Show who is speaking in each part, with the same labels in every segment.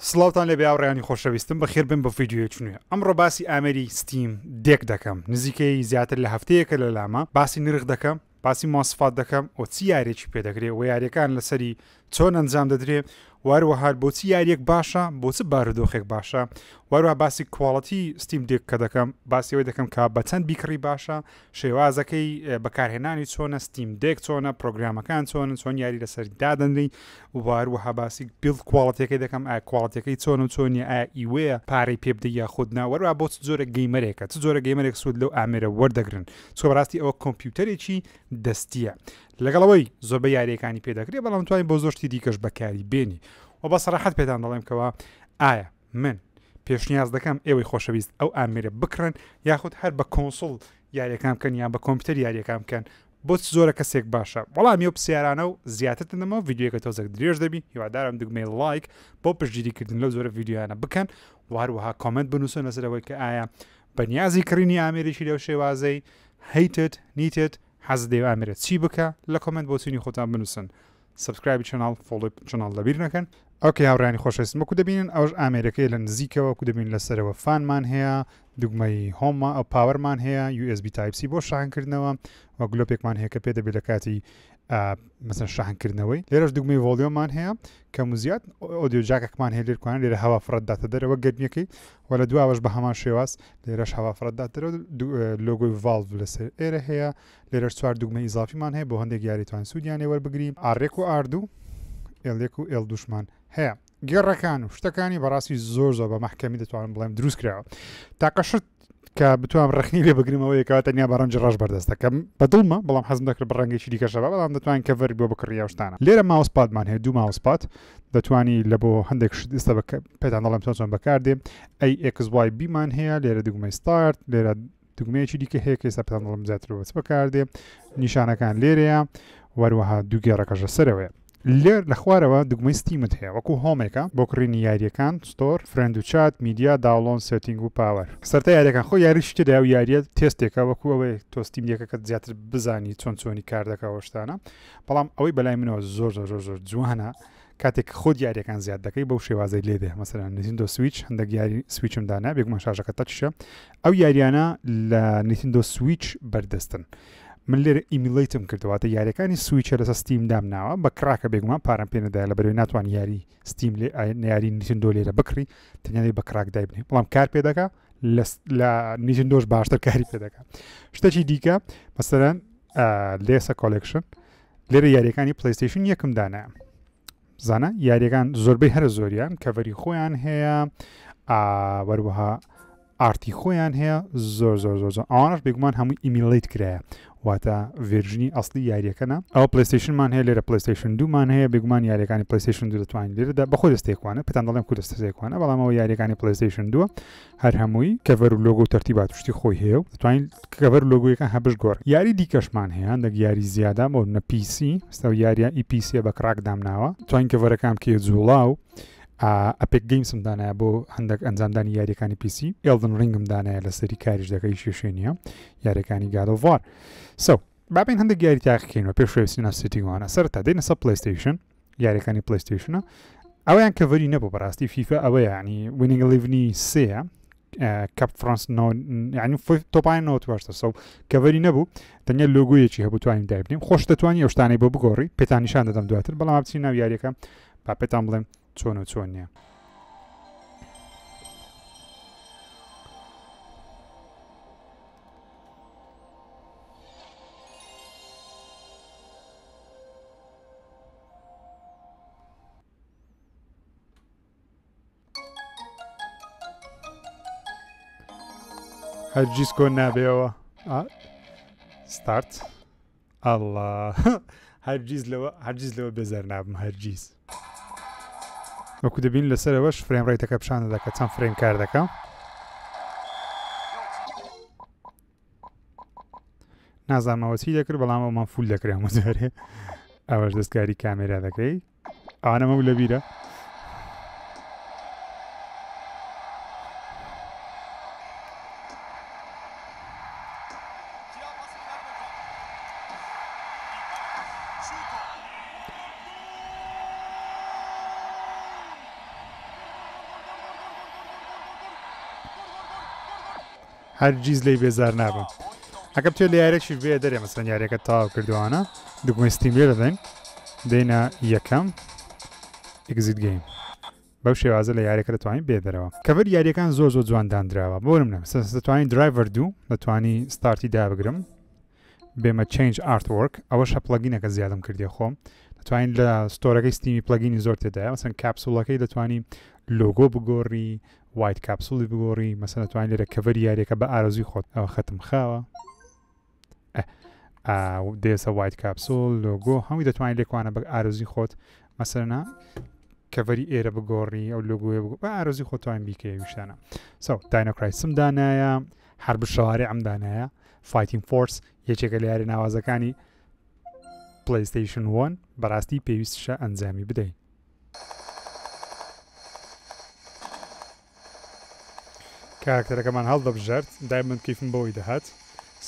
Speaker 1: سڵاوتان لێبێ هاوڕێیانی خۆشەویستم بەخێربێن بۆ ڤیدیۆیەکی نوێ ئەمڕۆ باسی ئامێری Steam Deck دەکەم نزیکەی زیاتر لە هەفتەیەکە لە لامە باسی نرخ دەکەم باسی مواسفات دەکەم و چی یاریەکی پێ دەکرێ و یاریەکان لەسەری چۆن ئەنجام دەدرێ واروەها بۆچی یاریەک باشە بۆ چ بارودۆخێک باشە واروە باسی quality Steam Deck کە دەکەم باسی ئەوەی دەکەم کە بە چەند بیکڕی باشە شێوازەکەی بەکارهێنانی چۆنە Steam Deck چۆنە پرۆگرامەکان چۆنن چۆن یاری لەسەر دادەنری و هەروەها باسی build quality ەکەی دەکەم ئایا quality ەکەی چۆن و چۆنیە ئایا ئیوەیە پارەی پێ بدەی یاخود نا وەروە بۆ چ جۆرە gamer ێکە چ جۆرە gamer ێک سوود لەو ئامێرە وەردەگرن چونکە بەڕاستی ئەوە کۆمپیوتەرێکی دەستیە لەگەڵ ئەوەی زۆربەی یاریەکانی پێ دەکرێت بەڵام توانین بۆ زۆر شتی دیکەش بەکاری بێنی و بە سەراحەت پێتان دەڵێم کەوا ئایا من پێشنیاز دەکەم ئێوەی خۆشەویست ئەو ئامێرە بکڕن یاخود هەر بە console یاریەکان بکەن یان بە کۆمپیوتەر یاریەکان بکەن بۆ چ جۆرە کەسێک باشە وەڵامی ئەو پرسیارانە و زیاتر دەدەمەوە ڤیدیۆیەکە تۆزێک درێژ دەبی هیوادارم دوگمەی ڵایک بۆ پشتگیریکردن لەو جۆرە ڤیدیۆیانە بکەن و هەروەها comment بنووسن لەسەر ئەوەی کە ئایا بەنیازی کڕینی ئامێرێکی لەو شێوازەی هەیتت نیتت حەزت لێ ئامێرە چی بکە لە comment بۆچوونی خۆتان بنووسن subscribe ی channel follow ی channel لەبیر نەکەن. okay هاوڕێیانی خۆشەویستم وەکو دەبینن ئەوەش ئامێرەکەیە لە نزیکەوە وەکو دەبینن لەسەرەوە fan مان هەیە دوگمەی home ئەو power مان هەیە USB Type-C بۆ شەحنکردنەوە و گلۆپێکمان هەیە کە پێ دەبێت لە کاتی مەسەن شەحنکردنەوەی لێرەش دوگمەی volume مان هەیە کەم و زیاد audio jack ەکمان هەیە لێرکوانە لێرە هەوا فڕەت داتە دەرەوە گەرمیەکەی و لە دواوەش بە هەمان شێواز لێرەش هەوا فڕەت داتەرەوە لۆگۆی Valve لەسەر ئێرە هەیە لێرەش چوار دوگمەی ئیزافیمان هەیە بۆ هەندێک یاری توان سوودیان لێ وەربگری R یەک و R دوو L یەک و L دووشمان هەیە گێڕەکان و شتەکانی بەڕاستی زۆر زۆر بە مەحکەمی دەتوانم بڵێم دروست کراوە تاقە شت کە بتوانم ڕخنی لێ بگرمەوە یەکەوە تەنیا بە ڕەنگی ڕەش بەردەستە کە بەدڵمە بەڵام حەزم دەکرد بە ڕەنگێکی دیکەشە بە بەڵام دەتوانین cover ی بۆ بکڕی ئەو شتانە لێرە mouse pad مان هەیە دوو mouse pad دەتوانی لە بۆ هەندێک شت ئێستا پێتان دەڵێم چۆن چۆن بەکاردێ ئەی X Y B مان هەیە لێرە دوگمەی start لێرە دوگمەیەکی دیکە هەیە کە ئێستا پێتان دەڵێم زیاتر بۆ چ بەکاردێ نیشانەکان لێرەیە وەروەها دوو گێڕەکەش لەسەرەوەیە لێر لە خوارەوە دوگمەی Steam ت هەیە وەکو home ێکە بۆ کڕینی یاریەکان store friend و chat media download setting و power سەرتا یاریەکان خۆ یاریش تێدا و یاریە تێستێکە وەکو ئەوەی تۆ Steam Deck ەکە زیاتر بزانی چۆن چۆنی کار دەکا و شتانە بەڵام ئەوەی بەلای منەوە زۆر زۆر زۆر زۆر جوانە کاتێک خۆت یاریەکان زیاد دەکەی بەو شێوازەی لێ دێ مەسەلەن Nintendo Switch هەندێک یاری Switch م دانا بێگومان شاشەکە touch ە ئەو یاریانە لە Nintendo Switch بەردەستن من لێرە emulate م کردواتە یاریەکانی Switch ە لەسەر Steam دامناوە بە crack ە بێگومان پارەم پێ نەدایە لە بەرەوەی ناتوان یاری Steam لێ یاری Nintendo لێرە بکڕی تەنیا بە crack دایبنێ بەڵام کار پێ دەکا لە Nintendo ش باشتر کاری پێ دەکا شتێکی دیکە مەسەرەن لێسە collection لێرە یاریەکانی PlayStation یەکم دانایە زانە یاریەکان زۆربەی هەرە زۆریان cover ی خۆیان هەیە وەروەها art ی خۆیان هەیە زۆر زۆر زۆر زۆر ئەوانش بێگومان هەمووی emulate کرایە واتە version ی ئەسلی یاریەکەە ئەو PlayStation مان هەیە لێرە PlayStation دوومان هەیە بێگومان یاریەکانی PlayStation دوو دەتوانین لێرەدا بەخۆ دەستێکوانە پێتان دەڵێم کو دەستێکوانە بەڵام ئەوە یاریەکانی PlayStation دووە هەر هەمووی cover و لۆگۆ و تەرتیبات و شتی خۆی هەیە و دەتوانین cover و لۆگۆیەکان هەبش گۆڕ یاری دیکەشمان هەیە هەندێک یاری زیادە بۆ نە PC ستا یاریە ئی PC ە بە crack دامناوە توانین cover ەکان بکەیە جوڵا و Epic Games م دانایە بۆ هەندێک ئەنجامدانی یاریەکانی PC Elden Ring م دانایە لەسەری کاریش دەکەی شێشێنیە یاریەکانی God of War so بابین هەندێک یاری تاقیکەینەوە پێش شوێسینا setting وانە سەرەتا دێنە سەر PlayStation یاریەکانی PlayStation ە ئەویان cover ی نەبوو بەڕاستی فیفا ئەوە ینی Winning Eleven ی سێە کەپ فرانس ینی تۆپای نۆتواشتە so cover ی نەبوو تەنیا لۆگویەکی هەبوو توانین دایبنیم خۆش دەتوانی ئەو شتانەی بۆ بگۆڕی پێتان نیشان دەدەم دواتر بەڵام بچین ناو یاریەکە با پێتان بڵێم چۆن و چۆن نییە. هەرگیز کۆن نابێەوە ستارت ئەڵا هەرگیز لەوە هەرگیز لەوە بێزار نابم هەرگیز وەکو دەبین لەسەرەوەش frame rate ەکە پیشان دەدا کە چەند frame کار دەکا نازانمەوە چی دەکرد بەڵام ئەومان full دەکرێ هەموو جارێ ئەوەش دەستکاری کامێرا دەکەی ئەوانەمە لە بیرە هەرگیز لێی بێزار نابم. ئەگەر بتەوێت لە یاریەکیش بێ دەرێ مەسەلەن یاریەکە تەواو کردوانە دوگمەی Steam لێ دەدەین دێنە یەکەم exit game بەو شێوازە لە یاریەکە دەتوانین بێ دەرەوە. cover یاریەکان زۆر زۆر جوان داندراوە بۆ نمونە مەسەلەن دەتوانین Driver دوو دەتوانی start ی دابگرم بێمە change artwork ئەوەشە plugin ەکە زیادم کردی خۆم دەتوانین لە store ەکەی Steam ی plugin ی زۆر تێدایە مەسەن capsule ەکەی دەتوانی لۆگۆ بگۆڕی white capsule ی بگۆڕی مەسەن دەتوانین لێرە cover ی یاریەکە بە ئارەزوی خۆت ئەوە خەتم خاوە دێسە white capsule لۆگۆ هەمووی دەتوانین لێکوانە بە ئارەزوی خۆت مەسەرنا cover ی ئێرە بگۆڕی ئەو لۆگۆیە بە ئارەزوی خۆتوان بیکەی وشتانە so Dino Crisis م دانایە حرب الشوارع م دانایە Fighting Force یەکێکە لە یاری ناوازەکانی PlayStation 1 بەڕاستی پێویستشە ئەنجامی بدەین. کارکتەرەکەمان هەڵدەبژارد دایمەند کەیفم بەوەی دەهات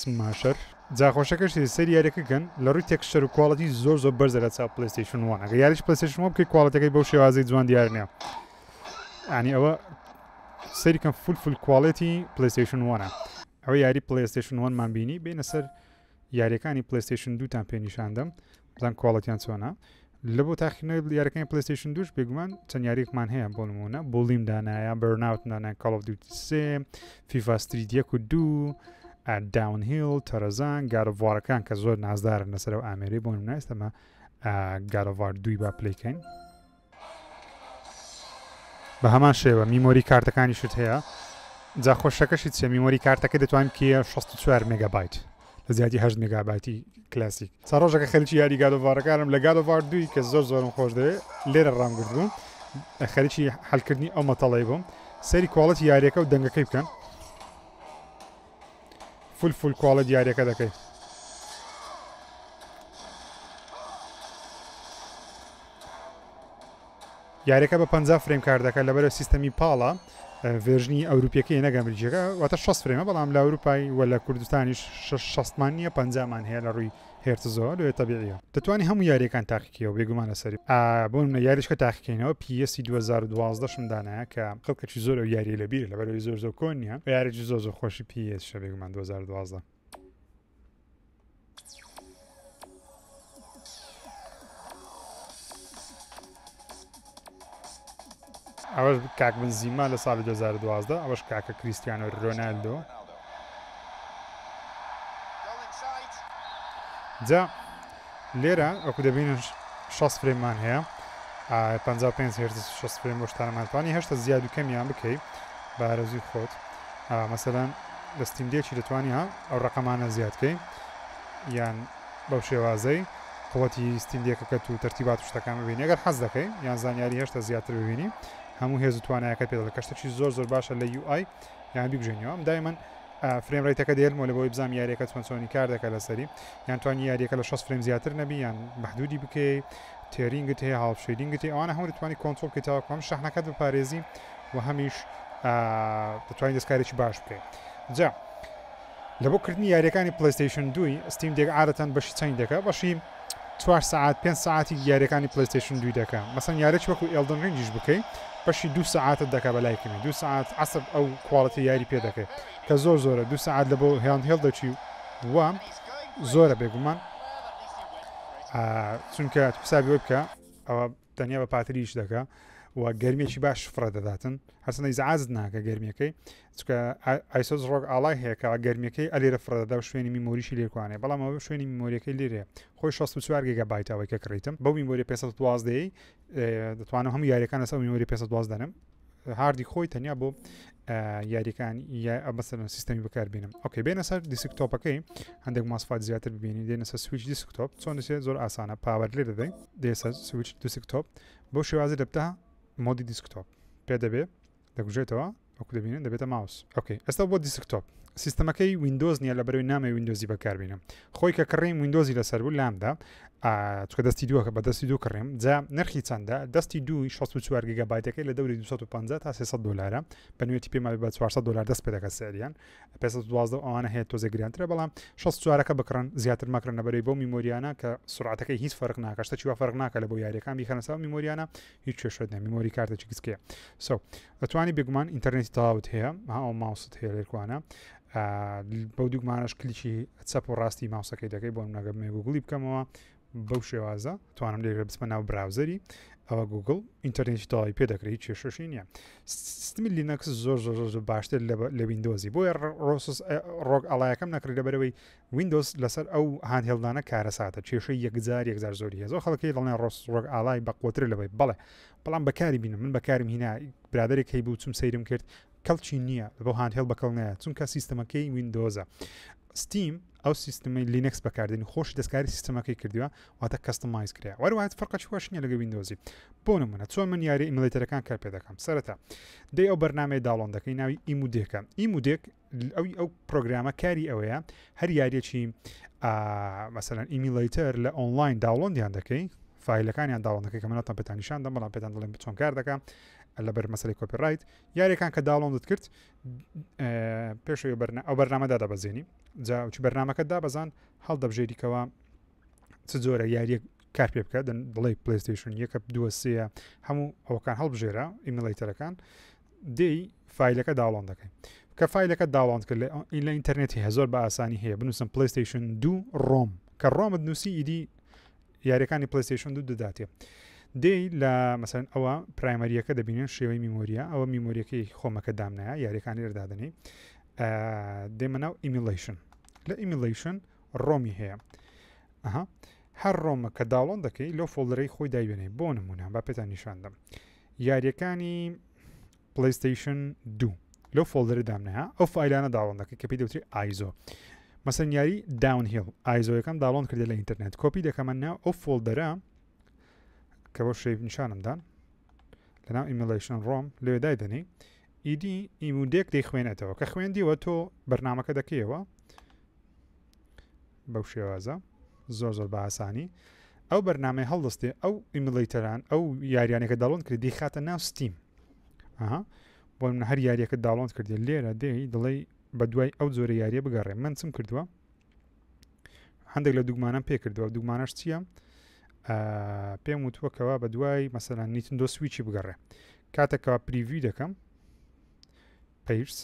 Speaker 1: Smasher. جا خۆشەکەشی سەیری یاریەکە کەن لە ڕووی texture و quality زۆر زۆر بەرزە لە چاو PlayStation 1 ئەگەر یاریش PlayStation 1 بکەی quality ەکەی بەو شێوازەی جوان دیار نییە ینی ئەوە سەیری کەن full full quality PlayStation 1 ئەوە یاری PlayStation 1 مان بینی بینە سەر یاریەکانی PlayStation دووتان پێ نیشاندەم بزان quality یان چۆنە لە بۆ تاقیکردنەوەی یاریەکانی PlayStation دووش بێگومان چەند یاریێکمان هەیە بۆ نمونە Bully م دانایە Burnout دانایە Call of Duty سێ FIFA Street یەک و دوو Downhill Tarzan God of War ەکان کە زۆر نازدارن لەسەر ئەو ئامێری بۆ نمونە ئێستەمە God of War دووی با play کەین بە هەمان شێوە memory کارتەکانیشت هەیە جا خۆشەکەشی چیە memory کارتەکە دەتوانین بکەیە 64 مێگابایت لە زیادی 8 مێگابایتی کلاسیک چا ڕۆژەکە خەریکی یاری God of War ەکانم لە God of War دووی کە زۆر زۆرم خۆش دەوێت لێرە ڕامگرت بووم خەریکی حلکردنی ئەو مەتەڵەی بووم سەیری quality یاریەکە و دەنگەکەی بکەن full full quality یاریەکە دەکەی. یاریەکە بە 50 frame کار دەکات لەبەرە سیستەمی پاڵە version ی ئەوروپیەکەی نەگە ئەمریکیەکە واتە 60 frame ە بەڵام لە ئەوروپای و لە کوردستانیش 60مان نییە 50مان هەیە لە ڕووی هێرتزەوە لۆیە تەبیعیە دەتوانی هەموو یاریەکان تاقیکەوە بێگومان لەسەری بۆ منە یاریشکە تاقیکەینەوە PES 2012 شم دانایە کە خەڵکەکی زۆر ئەو یاریە لەبیر لەبەرەوەی زۆر زۆر کۆن نییە یاریی زۆر زۆر خۆشی PES شە بێگومان 2012 ئەوەش کاک بنزیما لە ساڵی 2012 ئەوەش کاکە کریستیانۆ رۆنالدۆ جا لێرە وەکو دەبینن 60 frame مان هەیە 55 هێرتز 60 frame بۆ شتانەمان توانی هێشتا زیاد و کەمیان بکەی بە ئارەزوی خۆت مەسەلەن لە Steam Deck ی دەتوانی ها ئەو ڕقەمانە زیاد کەی یان بەو شێوازەی قوتی Steam Deck ەکەت و تەرتیبات و شتەکان ببینی ئەگەر حەز دەکەی یان زانیاری هێشتا زیاتر ببینی هەموو هێز و توانایەکەت پێ دەڵێ کە شتێکی زۆر زۆر باشە لە UI یان بیگوژێنیەوە ئەم دایمەن frame rate ەکە دێلمەوە لە بۆی بزانم یاریەکە چۆن چۆنی کار دەکات لەسەری یان توانی یاریەکە لە 60 frame زیاتر نەبی یان مەحدودی بکەی tearing ت هەیە half shading ت هەیە ئەوانە هەموو دەتوانی کۆنترۆڵ بکەیت تاوەکو هەم شەحنەکەت بپارێزی و هەمیش دەتوانانی دەستکارێکی باش بکەیت جا لە بۆ کردنی یاریەکانی PlayStation دووی Steam Deck عادەتەن بەشی چەند دەکە بەشی چوار سەعات پێنج سەعاتی یاریەکانی PlayStation دووی دەکا مەسەن یاریی وەکو Elden Ring یش بکەی بەشی دوو سەعاتت دەکا بە لای کەمی دوو سەعات عەسب ئەو quality یاری پێ دەکەی کە زۆر زۆرە دوو سەعات لە بۆ handheld دەچی و زۆرە بێگومان چونکە حسابی وە بکە ئەوە تەنیا بە پاتریش دەکا و گەرمیەکی باش فڕە دەداتن هەرچەندە ئیزعاجت ناکە گەرمیەکەی چکە ASUS ROG Ally هەیە کە گەرمیەکەی ئەلێرە فڕە دەدا و شوێنی memory شی لێکوانێ بەڵام ئەوە شوێنی memory ەکەی لێرەیە خۆی 64 گیگابایت ئەوەی کە کڕیتم بەو memory 512 دەتوانم هەموو یاریەکان لەسەر memory 512 دەنم هاردی خۆی تەنیا بۆ یاریەکان مەسەلەن سیستەمی بەکاربینم okay بێنە سەر desktop ەکەی هەندێک ماسفات زیاتر ببینی دێنە سەر switch desktop چۆن دەچێت زۆر ئاسانە power لێ دەدەین دێ سەر switch desktop بەو شێوازی دەبتە mode ی desktop پێ دەبێ دەگوژێتەوە وەکو دەبینن دەبێتە ماوس okay ئێستا بۆ desktop سیستەمەکەی ویندۆز نییە لە بەرەوەی نامەوێ ویندۆزی بەکاربینم خۆی کە کڕیم ویندۆزی لەسەر بوو لامدا چکە دەستی دووەکە بە دەستی دوو کڕیم جا نرخی چەندە دەستی دووی 64 گیگابایتەکەی لە دەوری 250 تا 300 دلارە بە نوێتی پێما بە 400 دلار دەست پێ دەکات سعریان 512 ئەوانە هەیە تۆزێ گرانترە بەڵام 64ەکە بکڕن زیاتر مەکڕن لەبەرەی بەو memory یانە کە سرعەتەکەی هیچ فەرق ناکە شتێکی وا فەرق ناکە لە بۆ یاریەکان بیخەنە سەر memory یانە هیچ کێشەت نیە memory کارتێکی گچکەیە so دەتوانی بێگومان ئینتەرنێتی تەواوت هەیە ها ئەو ماوست هەیە لێرکوانە. بەو دوگمانەش کلیکی چەپ و ڕاستی ماوسەکەی دەکەی بۆ نمونە گەر گوگڵی بکەمەوە بەو شێوازە توانم لێرە بچمە ناو browser ی ئەوە گوگڵ ئینتەرنێتی تەواوی پێ دەکرێت هیچ کێشەشی نییە سیستمی لینەکس زۆر زۆر زۆر زۆر باشتر لە ویندۆزی بۆیە ڕۆسس ROG Ally ەکەم نەکرد لەبەرەوەی ویندۆز لەسەر ئەو handheld انە کارەساتە کێشەی یەکجار یەکجار زۆری هەیە زۆر خەڵکی دەڵێن ڕۆس ROG Ally بەقوتر لەوەی بەڵێ بەڵام بەکاری بینم من بەکارم هینا برادێک هەیبوو چم سەیرم کرد کەڵکی نییە بۆ handheld بەکەڵ نایە چونکە سیستەمەکەی ویندۆزە ستیم ئەو سیستمەی لینکس بەکاردێنی خۆشی دەستکاری سیستەمەکەی کردووە واتە customize کرا وەروات فەرقە چوەش نییە لەگە ویندۆزی بۆ نمونە چۆن من یاری emulator ەکان کار پێ دەکەم سەرەتا دەی ئەو بەرنمەیە download دەکەی ناوی EmuDeck ە EmuDeck ئەوی ئەو پرۆگرامە کاری ئەوەیە هەر یاریەکی مەسەلەن emulator لە ئۆنلاین download یان دەکەی file ەکانیان download دەکەی کە منەتان پێتان نیشان دەم بەڵام پێتان دەڵێم چۆن کار دەکەم لەبەر مەسەلەی copyright یاریەکان کە download ت کرد پێشەوە بەرنە ئەو بەرنامە دادەبەزێنی جا چ بەرنامەکە دابەزان هەڵدەبژێریکەوە چ جۆرە یاریەک کار پێ بکە دڵی پلیستیشن یەکە دووە سێە هەموو ئەوەکان هەڵبژێرە emulator ەکان دێی file ەکە download دەکەی کە file ەکە download کرد لە ئینتەرنێت هەیە زۆر بە ئاسانی هەیە بنووسم پلیستیشن دوو ROM کە ROM ت نووسی ئیدی یاریەکانی پلیستیشن دوو دەداتێ دێی لە مەسەن ئەوە primary یەکە دەبینن شێوەی memory یە ئەوە memory یەکەی خۆمەکە دامنایە یاریەکانی لێردادنی دێمە ناو emulation لە emulation ROM ی هەیە ئەها هەر ROM ە کە download دەکەی لەو folder ەی خۆی دایبێنێ بۆ نمونە با پێتان نیشاندەم یاریەکانی پلیستیشن دوو لەو folder ە دامنەیە ئەو file انە download دەکەی کە پێی دەوتری ISO مەسەن یاری Downhill ISO یەکەم download کردە لە ئینتەرنێت کۆپی دەکەمە ناو ئەو folder ە کە بۆ شەیف نیشانم دان لەناو emulation ROM لەوێ دایدەنێی ئیدی EmuDeck دەیخوێنێتەوە کە خوێندیوە تۆ بەرنمەکە دەکەیەوە بەو شێوازە زۆر زۆر بە ئاسانی ئەو بەرنمەی هەڵدەستێ ئەو emulator ان ئەو یاریانەکە download کرد دیخاتە ناو ستیم ئەها بۆ من هەر یاریەکە download کردی لێرە دێی دڵی بە دوای ئەو جۆرە یاریە بگەڕێ من چم کردووە هەندێک لە دوگمانم پێ کردووە دوگمانەش چییە پێم وتووەکەوە بە دوای مەسەلەن نیتندۆ سویچی بگەڕێ کاتێکەوە preview دەکەم پەیرس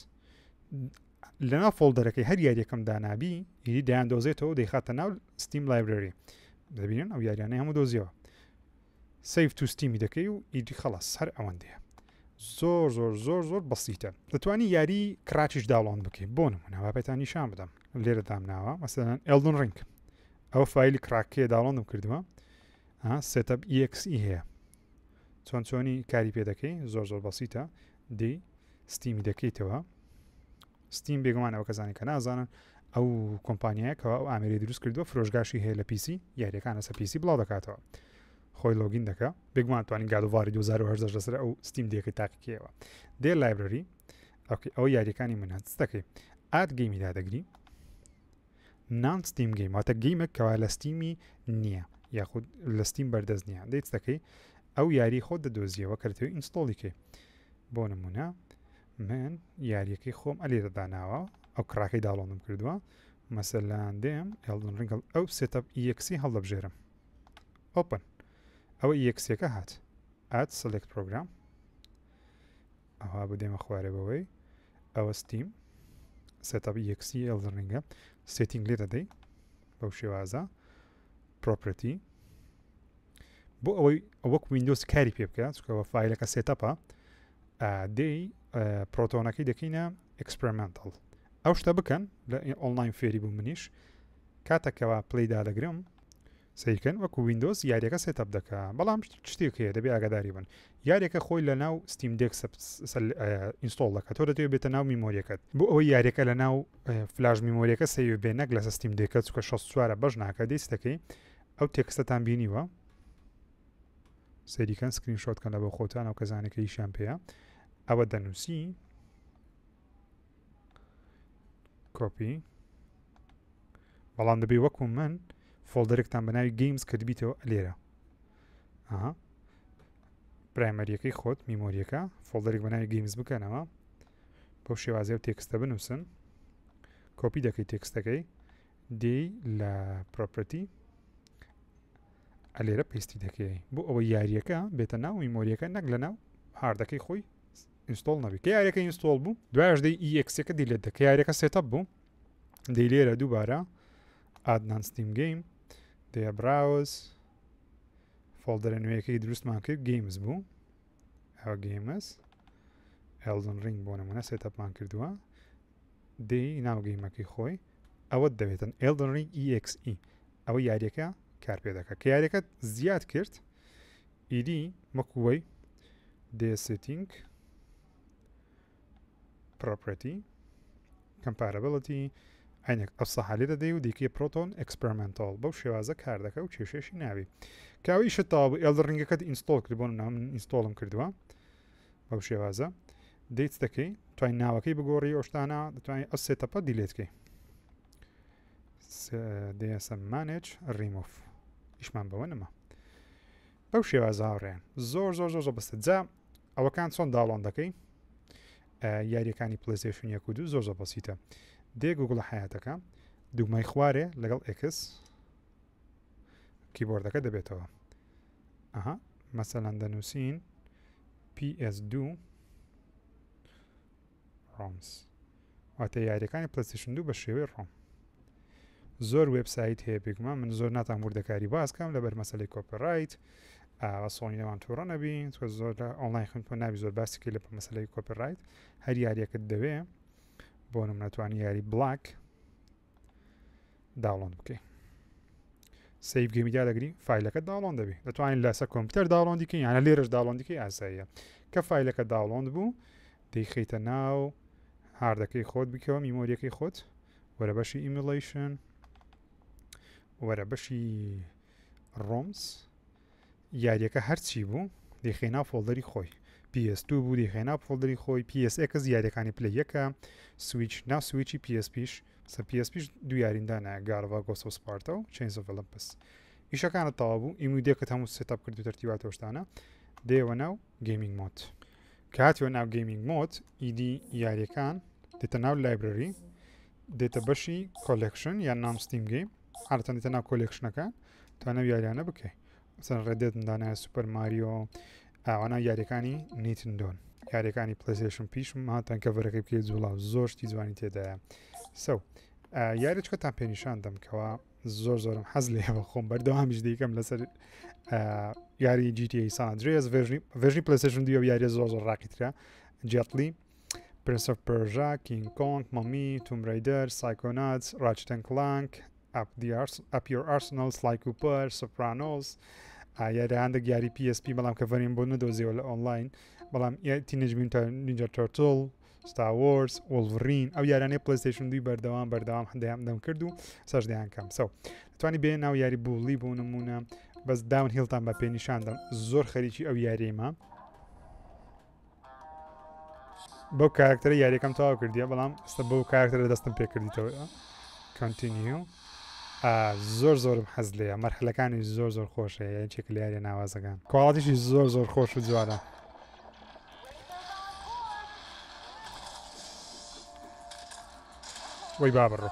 Speaker 1: لەناو folder ەکەی هەر یاریەکەم دانابی ئیدی دەیان دۆزێتەوە دەیخاتە ناو ستیم library دەبینن ئەو یاریانەی هەموو دۆزیەوە save to Steam ی دەکەی و ئیدی خەڵاس هەر ئەوەندەیە زۆر زۆر زۆر زۆر بەسیتە دەتوانی یاری crack یش download بکەیت بۆ نمونە با پێتان نیشان بدەم لێرە دامناوە مەسەلەن ئێلدن ڕینگ ئەو file ی crack ێ download م کردووە setup EXE هەیە چۆن چۆنی کاری پێ دەکەی زۆر زۆر بەسیتە دی ستیمی دەکەیتەوە ستیم بێگومان ئەو کەسانی کە نازانن ئەو کۆمپانیایە کەوا ئەو ئامێری دروست کردووە فرۆشگاشی هەیە لە PC یاریەکان لەسەر PC بڵاو دەکاتەوە خۆی login دەکا بێگومان توانین God of War ی 2018 لەسەر ئەو ستیم دێکەی تاقیکەوە دێ library okay ئەو یاریەکانی من هەست دەکەی add game ی دادەگری non Steam game واتە game ێک کەوا لە ستیمی نییە یاخود لە ستیم بەردەست نییە دەیت دەکەی ئەو یاری خۆت دەدۆزیەوە کە دەتەوێت install ی کەی بۆ نمونە من یاریەکەی خۆم ئەلێرە داناوە ئەو crack ەی download م کردووە مەسەلان دێم ئێڵدن ڕینگڵ ئەو setup EXE هەڵدەبژێرم open ئەوە EXE ەکە هات add select program ئەوها بدێمە خوارێ بەوەی ئەوە ستیم setup EXE ئێڵدن ڕینگە setting لێ دەدەی بەو شێوازە property بۆ ئەوەی وەک ویندۆز کاری پێ بکە چکەوە file ەکە setup ە دێی پرۆتۆنەکەی دەکەینە experimental ئەو شتە بکەن لە ئۆنلاین فێری بوو منیش کاتەکەەوە play دادەگرم سیرکەن وەکو ویندۆز یاریەکە setup دەکا بەڵام شتێک هەیە دەبێ ئاگاداری بن یاریەکە خۆی لە ناو ستیم دێک install دەکات تۆ دەتەوێت بێتە ناو memory یەکەت بۆ ئەوەی یاریەکە لە ناو flash memory یەکە save بێ نەک لەسەر ستیم دێکە چکە 64 بەش ناکە دەیست دەکەی ئەو text ەتان بینیوە سەیریکەن screenshot کەن لە بۆ خۆتان ئەو کەسانێک کە ئیشیان پێیە ئەوە دەنووسی کۆپی بەڵام دەبێ وەکو من folder ێکتان بە ناوی games کردبیتەوە لێرە ئەها primary یەکەی خۆت memory یەکە folder ێک بە ناوی games بکەنەوە بەو شێوازی و text ە بنووسن کۆپی دەکەی text ەکەی دێی لە property ئەلێرە paste ی دەکەی بۆ ئەوە یاریەکە بێتە ناو memory یەکە نەک لە ناو hard ەکەی خۆی. install نەبی کە یاریەکە install بوو دوایش دەی EXE ەکە delete دەکە یاریەکە setup بوو دەی لێرە دووبارە add non Steam game دەیە browse folder ە نوێیەکەی دروستمان کرد games بوو ئەوە games Elden Ring بۆ نمونە setup مان کردووە دێی ناو game ەکەی خۆی ئەوەت دەوێتن Elden Ring EXE ئەوە یاریەکە کار پێ دەکات کە یاریەکە زیاد کرد ئیدی وەکوەی دێ setting property compatibility عینێک ئەو سەحە لێ دەدەی و دیکەی Proton experimental بەو شێوازە کار دەکە و کێشێشی ناوی کاوی شت تەواو بوو Elden Ring ەکەت install کرد بۆ من install م کردووە بەو شێوازە دەیت دەکەی توای ناوەکەی بگۆڕی ئەو شتانە دەتوانانی ئەو setup ە delete کەی دێسە مانێج ریمۆف ئیشمان بەوە نەما بەو شێوازە هاوڕێیان زۆر زۆر زۆر زۆر بەستە جا ئەوەکان چۆن download دەکەی یاریەکانی PlayStation یەک و دوو زۆر زۆر بەسیتە دێ گوگڵە حیاتەکە دوگمای خوارێ لەگەڵ X keyboard ەکە دەبێتەوە ئەها مەسەلەن دەنووسین PS2 ROMs واتە یاریەکانی PlayStation 2 بە شێوەی ROM زۆر وێبسایت هەیە بێگومان من زۆر ناتان وردەکاری باس کەم لەبەر مەسەلەی copyright ئاوا سۆنی لەمان تووڕە نەبی چونکە زۆر لە ئۆنلاین خوێندنەوە نابی زۆر باسیکەی لە مەسەلەی copyright هەر یاریەکەت دەوێ بۆ نمونە توانی یاری Black download بکەی save game ی دادەگری file ەکە download دەبی دەتوانین لەسەر کۆمپیوتەر download ی کەین یانە لێرەش download ی کەی ئاساییە کە file ەکە download بوو دەیخەیتە ناو hard ەکەی خۆت بکەوە memory ەکەی خۆت وەرە بەشی emulation وەرە بەشی ROMs یاریەکە هەرچی بوو دەیخەی ناو folder ی خۆی PS2 بوو دەیخەی ناو folder ی خۆی PSX یاریەکانی پلە یەکە سویچ ناو Switch ی PSP ش سە PSP ش دوو یاریم دانایە God of War Ghost of Sparta و Chains of Olympus ئیشەکانت تەواو بوو EMU Deck ت هەموو setup کرد و تەرتیباتەوە شتانە دێوە ناو gaming mode کە هاتیوە ناو gaming mode ئیدی یاریەکان دێتە ناو library دێتە بەشی collection یان non Steam game عادەتەن دێتە ناو collection ەکان تا ناو یاریانە بکەی مەسەن Red Dead م دانایە Super Mario ئاوانە یاریەکانی Nintendo ن یاریەکانی PlayStation پیشم هاتان cover ەکەی بکەیت جوڵاو زۆر شتی جوانی تێدایە so یاریچکەتان پێنیشان دەم کەوا زۆر زۆرم حەز لێ بە خۆم بەردەوامیش دیکەم لەسەر یاری GTA San Andreas version ی PlayStation دوو یاریە زۆر زۆر ڕاقیترە Jet Li Prince of Persia King Kong Mummy Tomb Raider Psychonauts Ratchet and Clank Up Your Arsenal Sly Cooper Sopranos یاری هەندێک یاری PSP بەڵام cover یم بۆ نەدۆزیەوە لە ئۆنلاین بەڵام Teenage Mutant Ninja Turtle Star Wars Wolverine ئەو یارانەی PlayStation دوی بەردەوام بەردەوام هەندیان دەم کرد و سەش دەیان کەم so دەتوانی بێ ناو یاری Bully بۆ نمونە بەس Downhill تان بە پێنیشاندەم زۆر خەریکی ئەو یاریمە بەو کارکتەرە یاریەکەم تەواو کردیە بەڵام ئێستا بەو کارکتەرە دەستم پێکردیتەوە continue زۆر زۆرم حەز لێیە مەرحلەکانی زۆر زۆر خۆشە یەکێک لە یاریە ناوازەکان quality شی زۆر زۆر خۆش و جوانە وەی بابڕۆ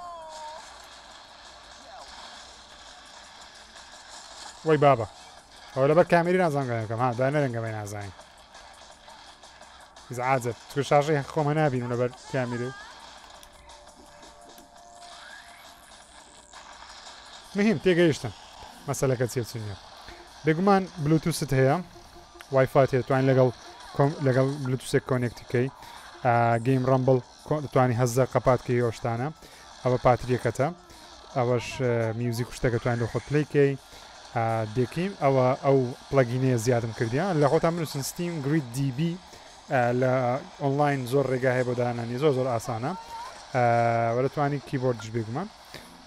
Speaker 1: وەی بابە ئەوە لەبەر کامێری نازانگەکەم ها دانەرنگەمەی نازانین ئیزعاجە چونکە شاشەی خۆمە نابینم لەبەر کامیرەی مهم تێگەیشتن مەسەلەکە چیە چ نییە بێگومان بلوتوست هەیە وایفات هەیە توانین لەگەڵ لەگەڵ Bluetooth ێک connect ی کەی game rumble دەتوانی هەزە قەپات کەی ئەو شتانە ئەوە پاتریەکەتە ئەوەش میوزیک شتەکە توانین لە خۆت play کەی دێکیم ئەوە ئەو plugin ەیە زیادم کردیا لە خۆتان بنووسن Steam Grid DB لە ئۆنلاین زۆر ڕێگا هەیە بۆ دانانی زۆر زۆر ئاسانە وە دەتوانی keyboard ش بێگومان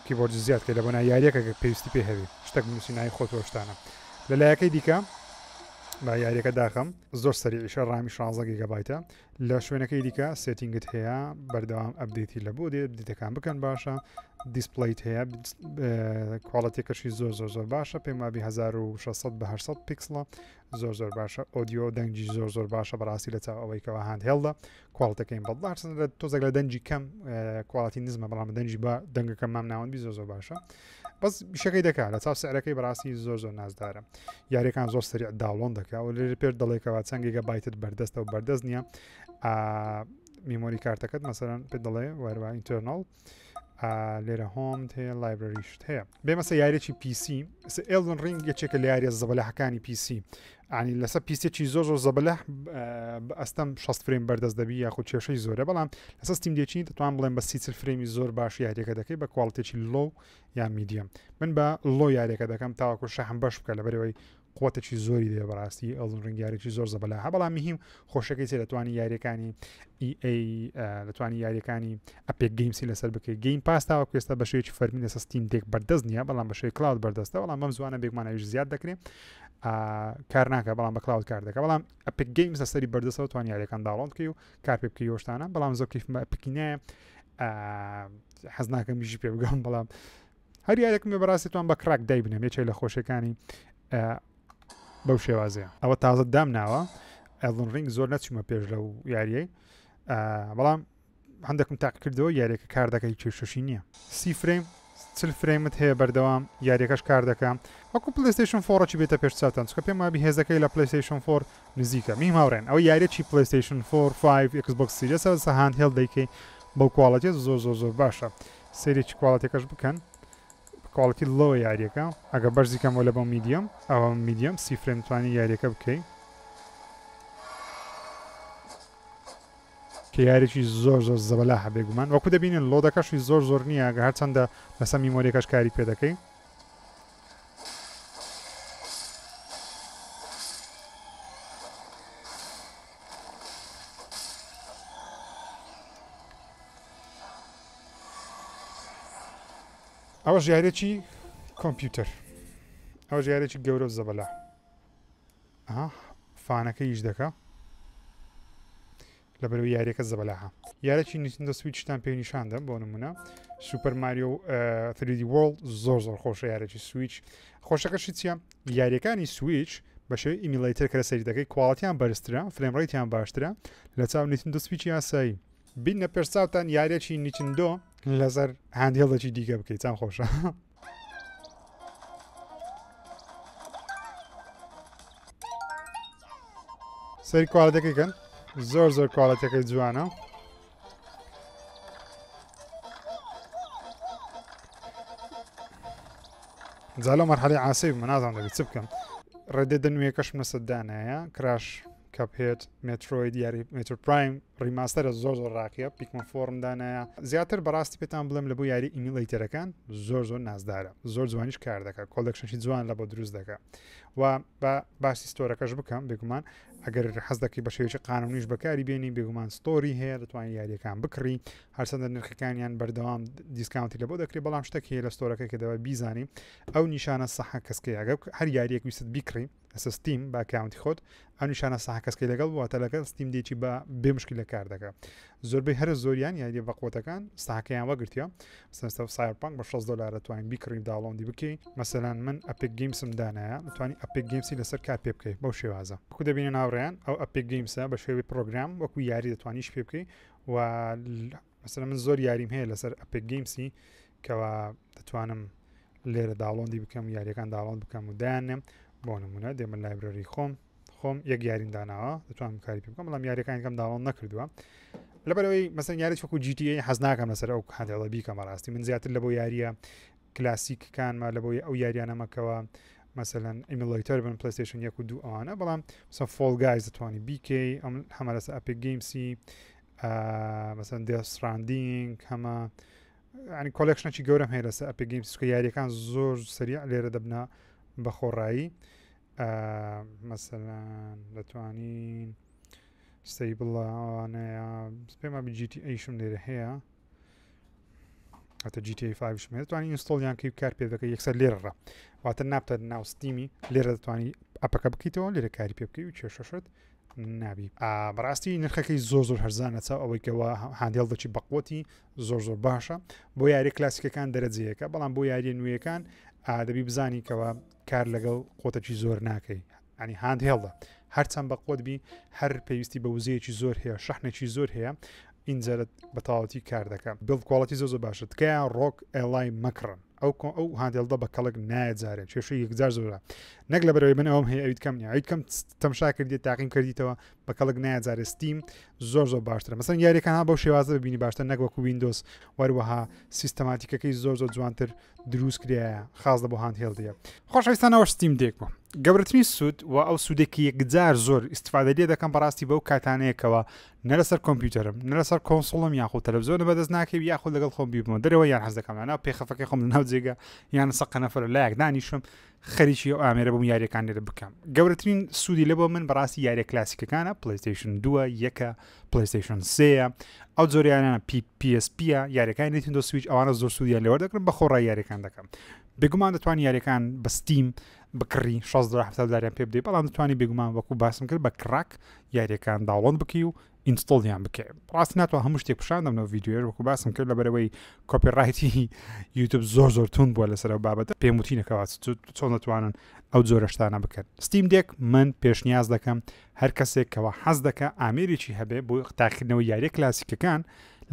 Speaker 1: keyboard زیاد کە لە بۆنا یاریەکە کە پێویستی پێ هەبی شتێک بنووسی ناوی خۆت شتانە لە لایەکەی دیکە با یاریەکە داخەم زۆر سەریعیشە RAM ی 16 گیگابایتە لە شوێنەکەی دیکە setting ت هەیە بەردەوام update ی لە بۆ دێت update ەکان بکەن باشە display ت هەیە quality ەکەشی زۆر زۆر زۆر باشە پێم وابی 1600 بە 800 پیکسڵە زۆر زۆر باشە audio دەنگی زۆر زۆر باشە بەڕاستی لە چاو ئەوەی کەەوە handheld ە quality ەکەیم بەڵام تۆزێک لە دەنگی کەم quality نزمە بەڵام دەنگی بە دەنگەکە مام ناوەندی زۆر زۆر باشە. بەس شەکەی دەکات لە چاو سعرەکەی بەڕاستی زۆر زۆر نازدارە یاریەکان زۆر سریع download دەکا و لێرە پێش دەڵێکەوە چەند گیگا بایتت بەردەستە و بەردەست نییە memory کارتەکەت مەسەرەن پێ دەڵێ وەروە internal لێرە home هەیە library شت هەیە بێمەسە یاریی PC Elden Ring یەکێکە لە یاریە زەبەلاحەکانی PC ینی لەسەر PC ێکی زۆر زۆر زەبەلاح بە ئەستەم 60 frame بەردەست دەبی یاخود کێشەی زۆرە بەڵام لەسەر Steam Deck ی دەتوان بڵێن بە 30 frame ی زۆر باش یاریەکە دەکەی بە quality ێکی low یان medium من بە low یاریەکە دەکەم تاوەکو شەحم بەش بکە لەبەرەوەی قوتێکی زۆری دێ بەڕاستی Elden Ring یاریی زۆر زەبەلاحە بەڵام مهم خۆشەکەی چێ دەتوانی یاریەکانی EA دەتوانی یاریەکانی Epic Games ی لەسەر بکەیت Game Pass تاوەکو ئێستا بە شێوەیەکی فەرمی لەسەر Steam Deck بەردەست نییە بەڵام بە شێوەی cloud بەردەستە بەڵام بەم زوانە بێگومان ئەویش زیاد دەکرێت کار ناکە بەڵام بە cloud کار دەکە بەڵام Epic Games لەسەری بەردەستەوە توانی یاریەکان download بکەی و کار پێ بکەی شتانە بەڵام زۆر کەیفم بە Epic ی نایە حەز ناکەم بیژی پێ بگەم بەڵام هەر یارێکم بەڕاستی توان بە crack دایبنێم یەکێک لە خۆشەکانی بەو شێوازەیە ئەوە تازە دام ناوە Elden Ring زۆر نەچوومە پێش لەو یاریەی بەڵام هەندێکم تاقیکردەوە یاریەکە کار دەکەی کێشەشی نییە سی frame چل frame ت هەیە بەردەوام یاریەکەش کار دەکە وەکو PlayStation four ەکی بێتە پێش چاوتان چکە پێم وابی هێزەکەی لە PlayStation four نزیکە میم هاوڕێن ئەو یاریەکی PlayStation four 5 Xbox Series ە handheld دەیکەی بەو quality زۆر زۆر زۆر باشە سەیرێکی quality ەکەش بکەن quality low یاریەکە ئەگە بەرزی کەمەوە لە بۆ medium ئەوە medium سی frame توانی یاریەکە بکەی کە یاریی زۆر زۆر زەبەلاحە بێگومان وەکو دەبینن load ەکەشی زۆر زۆر نییە گە هەرچەندە لەسەر memory ەکەش کاری پێ دەکەی. ئەوەش یاریی کۆمپیوتەر ئەوەش یاریی گەورە و زەبەلاح. ئەها fan ەکە ئیش دەکا لەبەرەوەی یاریەکە زەبەلاحە یارێکی Nintendo Switch تان پێ نیشان دەم بۆ نمونە Super Mario 3D World زۆر زۆر خۆشە یارێکی سویچ خۆشەکەشی چییە یاریەکانی سویچ بە شێوەی emulator کە لە سەری دەکەی quality یان بەرزترە frame rate یان باشترە لە چاو Nintendo Switch یاسایی بینە پێشچاوتان یاریەکی Nintendo لەسەر handheld ێکی دیکە بکەیت چەند خۆشە سەری quality ەکەی کەن زۆر زۆر quality ەکەی جوانە جا لەو مەرحەلەی عاسی بوومە نازانم دەبێت چ بکەم Red Dead ە نوێیەکەشم لەسەر دانایە Crash Cuphead Metroid یاری Metroid Prime Remaster ە زۆر زۆر ڕاقیە Pikmin four م دانایە زیاتر بەڕاستی پێتان بڵێم لە بۆ یاری emulator ەکان زۆر زۆر نازدارە زۆر جوانیش کار دەکات collection ی جوان لە بۆ دروست دەکات و بە باسی store ەکەش بکەم بێگومان ئەگەر حەز دەکەی بە شێوەیەکی قانونیش بەکاری بێنی بێگومان store ی هەیە دەتوانانی یاریەکان بکڕی هەرچەندە نرخەکانیان بەردەوام discount ی لە بۆ دەکرێت بەڵام شتێک هەیە لە store ەکە کە دەبێت بیزانی ئەو نیشانە سەحە کەسکەی ئەگەر هەر یاریەک ویست بیکڕی لەسەر Steam بە account ی خۆت ئەو نیشانە سەحە کەسکەی لەگەڵ واتە لەگەڵ Steam Deck ی بە بێ مشکلە کار دەکا زۆربەی هەرە زۆریان یاریە بەقوەتەکان ساحەکەیان وەگرتیە مەسەلەن Cyberpunk بە 60 دلار دەتوانین بیکڕی download ی بکەی مەسەلەن من Epic Games م دانایە دەتوانی Epic Games ی لەسەر کار پێ بکەی بەو شێوازە وەکو دەبینن هاوڕێیان ئەو Epic Games ە بە شێوەی پرۆگرام وەکو یاری دەتوانیش پێ بکەی و مەسەلەن من زۆر یاریم هەیە لەسەر Epic Games ی کەوا دەتوانم لێرە download ی بکەم یاریەکان download بکەم و دایاننێم بۆ نمونە دێمە library خۆم خۆم یەک یاریم داناوە دەتوانم کاری پێ بکەم بەڵام یاریەکانی کەم download نەکردووە لەبەرەوەی مەسەن یاری وەکو GTA حەز ناکەم لەسەر ئەو handheld ە بیکەم بەڕاستی من زیاتر لە بۆ یاریە کلاسیکەکانمە لە بۆی ئەو یاریانەمەکەوە مەسەلەن emulator بن PlayStation یەک و دوو ئەوانە بەڵام مەسەن Fall Guys دەتوانی بیکەی ئەم هەمە لەسەر Epic Games ی مەسەن Death Stranding هەمە ینی collection ێکی گەورەم هەیە لەسەر Epic Games کە یاریەکان زۆر سەریع لێرە دەبنە بە خۆڕایی مەسەلەن دەتوانین سەیبڵانەیە پێما GTA شم لێرە هەیە هەتە GTA 5 شم هەیە دەتوانین install یان کەی کار پێ دەکەی یەکسەر لێرە ڕە واتە نابتە ناو Steam ی لێرە دەتوانی ئەپەکە بکەیتەوە لێرە کاری پێ بکەی و کێشەشت نابی بەڕاستی نرخەکەی زۆر زۆر هەرزانە چاو ئەوەی کەەوە handheld ێکی بەقوەتی زۆر زۆر باشە بۆ یاری کلاسیکەکان دەرەجەیەکە بەڵام بۆ یاریە نوێیەکان دەبی بزانی کەەوە کار لەگەڵ قوتەکی زۆر ناکەی ینی handheld ە هەرچەند بە قوت بی هەر پێویستی بە وزەیەکی زۆر هەیە شەحنێکی زۆر هەیە ئینجا بە تەواوەتی کار دەکە build quality زۆر زۆر باشە تکایە ROG Ally مەکڕن. ئەو ئەو handheld ە بە کەڵک نایە جارێ کێشەی یەکجار زۆرە نەک لە بەرەوەی من ئەوم هەیە ئەویت کەم نیە ئەویت کەم تەمشا کردی تاقیم کردیتەوە بە کەڵک نایە جارێ Steam زۆر زۆر باشترە مەسەن یاریەکان ها بەو شێوازە ببینی باشتر نەک وەکو Windows وەروەها سیستەماتیکەکەی زۆر زۆر جوانتر دروست کرایە خاص لە بۆ handheld ە خۆشەویستانەوە Steam Deck بوو گەورەترین سوود و ئەو سوودێکی یەکجار زۆر ئیسیفادە لێ دەکەم بەڕاستی بەو کاتانەیەکەوە نە لەسەر کۆمپیوتەرم نە لەسەر console م یاخود تەلەڤزیۆنە بەدەست ناکەوی یاخود لەگەڵ خۆم بیبمەوە دەرەوە یان حەز دەکەم لەناو پێخەفەکەی خۆم لەناو جێگە یان لەسەر قەنەفە لە لایەک دانیشم خەریکی ئەو ئامێرە بووم یاریەکان لێرە بکەم گەورەترین سوودی لە بۆ من بەڕاستی یاریە کلاسیکەکانە PlayStation دووە یەکە PlayStation سێیە ئەو جۆریانە پی PSP یاریەکانی Nintendo Switch ئەوانە زۆر سوودیان لێوەردەگرم بە خۆڕای یاریەکان دەکەم بێگومان دەتوانانی یاریەکان بە Steam بکڕی 6 دلار 70 دلاریان پێ بدەی بەڵام دەتوانی بێگومان وەکو باسم کرد بە crack یاریەکان download بکەی و install یان بکەی ڕاست ناتوان هەموو شتێک پیشان دەم لەو ڤیدیۆیە وەکو باسم کرد لەبەرەوەی copyright ی یوتوب زۆر زۆر تون بووە لەسەر ئەو بابەتە پێم وتینەکەوە چۆن دەتوانن ئەو جۆرە شتانە بکەن Steam Deck من پێشنیاز دەکەم هەر کەسێک کەوا حەز دەکە ئامێرێکی هەبێ بۆ تاقیکردنەوەی یاریە کلاسیکەکان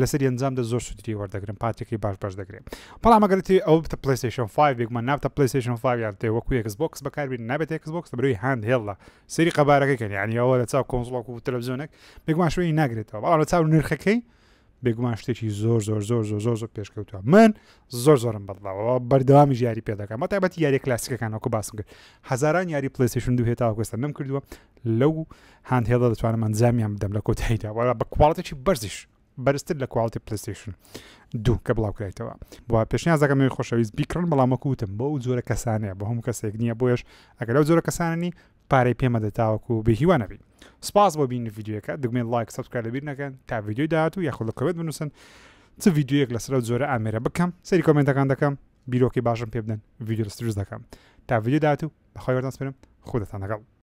Speaker 1: لەسەر ئەنجام دە زۆر سوودی وەردەگرن پاتەکەی باش باش دەگرێت بەڵام ئەگەر تێ ئەو بتە PlayStation 5 بێگومان نابتە PlayStation 5 یان تێ وەکو Xbox بەکاربێنی نابێت Xbox لەبەرەوەی handheld ە سەیری قەبارەکەی کەن یعنی ئەوە لە چاو console ەک و تەلەڤزیۆنێک بێگومان شوێنی ناگرێتەوە بەڵام لە چاو نرخەکەی بێگومان شتێکی زۆر زۆر زۆر زۆر زۆر زۆر پێشکەوتووە من زۆر زۆرم بەدڵەوە بەردەوامی یاری پێ دەکەم بە تایبەتی یاری کلاسیکەکان وەکو باسم کرد هەزاران یاری PlayStation دوو هێتا وەکو ئێستا نەم کردووە لەو handheld ە دەتوانم ئەنجامیان بدەم لە کۆتاییدا وەلا بە quality ێکی بەرزیش بەرزتر لە quality PlayStation دوو کە بڵاو کرایتەوە بۆ پێشنیاز دەکەم ئەوی خۆشەویست بیکڕن بەڵام وەکو وتم بۆ ئەو جۆرە کەسانەیە بۆ هەموو کەسێک نییە بۆیەش ئەگەر ئەو جۆرە کەسانە نی پارەی پێمەدە تاوەکو بێ هیوا نەبی سپاس بۆ بینی ڤیدیۆکە دگمەی like subscribe لەبیر نەکەن تا ڤیدیۆی داهاتوو یاخود لە comment بنووسن چ ڤیدیۆیەک لەسەر ئەو جۆرە ئامێرە بکەم سەیری comment ەکان دەکەم بیرۆکەی باشم پێ بدەن ڤیدیۆ لەسەر دروست دەکەم تا ڤیدیۆی داهاتوو بەخوای وەردان سپێرم خودتان لەگەڵ.